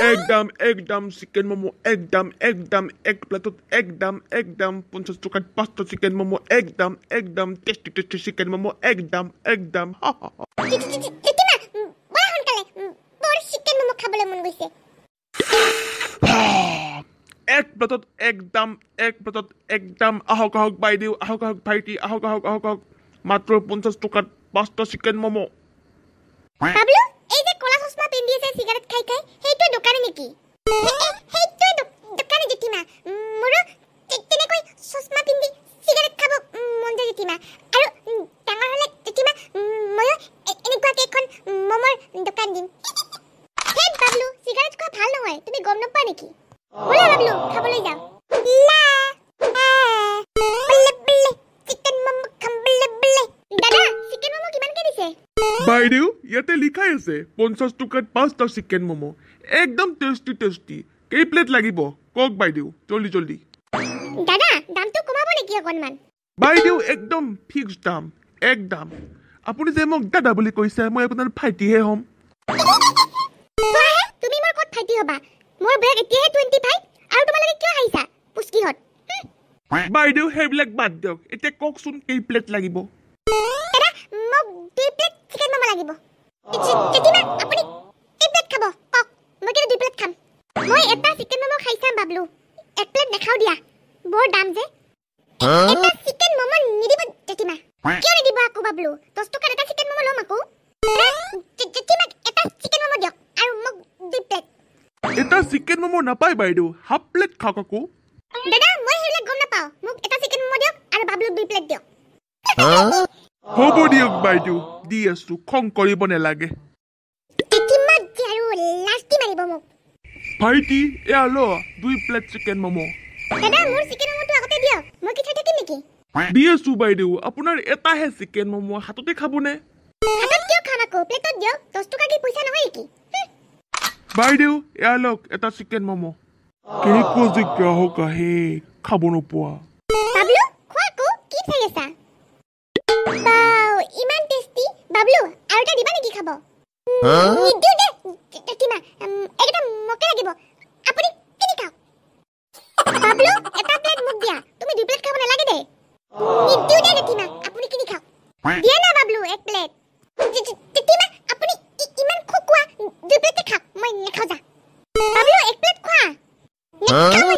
একদম একদম চিকেন ম'ম', একদম একদম, এক প্লেটত একদম একদম 50 টকাত 5টা চিকেন ম'ম', একদম একদম টেষ্টি টেষ্টি চিকেন ম'ম', একদম একদম। জেঠীমা, ব'লা সোনকালে, বৰ চিকেন ম'ম' খাবলৈ মন গৈছে। এক প্লেটত একদম, এক প্লেটত একদম। আহক আহক বাইদেউ, আহক আহক ভাইটি, আহক আহক আহক আহক, মাত্ৰ 50 টকাত 5টা চিকেন ম'ম'। বাবলু, এই যে ক'লা চশমা পিন্ধি আছে চিগাৰেট খাই খাই, সেইটোৱে দোকানী নেকি? সেইটোৱে দোকানী জেঠীমা। মোৰো তেনেকৈ চশমা পিন্ধি চিগাৰেট খাব মন যায় জেঠীমা। আৰু ডাঙৰ হ'লে জেঠীমা, ময়ো এনেকুৱাকে এখন ম'মৰ দোকান দিম। হেই বাবলু, চিগাৰেট খোৱা ভাল নহয়, তুমি গম নোপোৱা নেকি? ব'লা বাবলু, খাবলৈ যাওঁ। লা, আ, বলে বলে, চিকেন ম'ম' খাম বলে বলে। দাদা, চিকেন ম'ম' কিমানকে দিছে? বাইদেউ, ইয়াতে লিখাই আছে 50 টকাত 5টা চিকেন ম'ম', একদম টেষ্টি টেষ্টি। কেই প্লেট লাগিব কওক বাইদেউ, জলদি জলদি। দাদা, দামটো কমাব নেকি অকণমান? বাইদেউ, একদম ফিক্স দাম, একদম। আপুনি যে মোক দাদা বুলি কৈছে, মই আপোনাৰ ভাইটিহে হ'ম। চোৱাহে, তুমি মোৰ ক'ত ভাইটি হ'বা? মোৰ বয়স এতিয়াহে 25, আৰু তোমালোকে কিয় আহিছা পুচকিহঁত? বাইদেউ, সেইবিলাক বাদ দিয়ক, এতিয়া কওকচোন কেই প্লেট লাগিব? দাদা, মোক 2 প্লেট চিকেন ম'ম' লাগিব। জেঠীমা, আপুনি কেই প্লেট খাব কওক? মই কিন্তু 2 প্লেট খাম। মই এটা চিকেন ম'ম' খাই চাম বাবলু, এক প্লেট নাখাওঁ দিয়া, বৰ দাম যে। এটা চিকেন ম'ম' নিদিব জেঠীমা। কিয় নিদিব আকৌ বাবলু? 10 টকাত এটা চিকেন ম'ম' ল'ম আকৌ। জেঠীমাক এটা চিকেন ম'ম' দিয়ক আৰু মোক 2 প্লেট। এটা চিকেন ম'ম' নাপায় বাইদেউ, হাফ প্লেট খাওক আকৌ। দাদা, মই সেইবিলাক গম নাপাওঁ, মোক এটা চিকেন ম'ম' দিয়ক আৰু বাবলুক 2 প্লেট দিয়ক। হ'ব দিয়ক বাইদেউ, দি আছো, খং কৰিব নালাগে। জেঠীমাক যে আৰু লাষ্টি মাৰিব মোক। ভাইটি, এয়া ল 2 প্লেট চিকেন ম'ম'। দাদা, মোৰ চিকেন ম'ম'টো আগতে দিয়ক, মই কি থৈ থাকিম নেকি? দি আছো বাইদেউ, আপোনাৰ এটাহে চিকেন ম'ম', হাততে খাবনে? হাতত কিয় খাম আকৌ, প্লেটত দিয়ক। 10 টকা কি পইচা নহয় নেকি? বাইদেউ, এয়া লওক এটা চিকেন ম'ম'। কেনেকুৱা যে গ্ৰাহক আহে, খাব নোপোৱা। বাবলু, খোৱা আকৌ, কি চাই আছা? বাও, ইমান টেষ্টি। বাবলু, আৰু এটা দিবা নেকি খাব? নিদিওঁ দে জেঠীমা, এইকেইটা মোকে লাগিব, আপুনি কিনি খাওক। বাবলু, এটা প্লেট মোক দিয়া, তুমি 2 প্লেট খাব নালাগে দে। নিদিওঁ দে জেঠীমা, আপুনি কিনি খাওক। দিয়া না বাবলু, এক প্লেট। জেঠীমা, আপুনি ইমান খোৱা, 2 প্লেটে খাওক, মই নেখাওঁ যা। বাবলু, এক প্লেট খোৱা। নেখাওঁ মই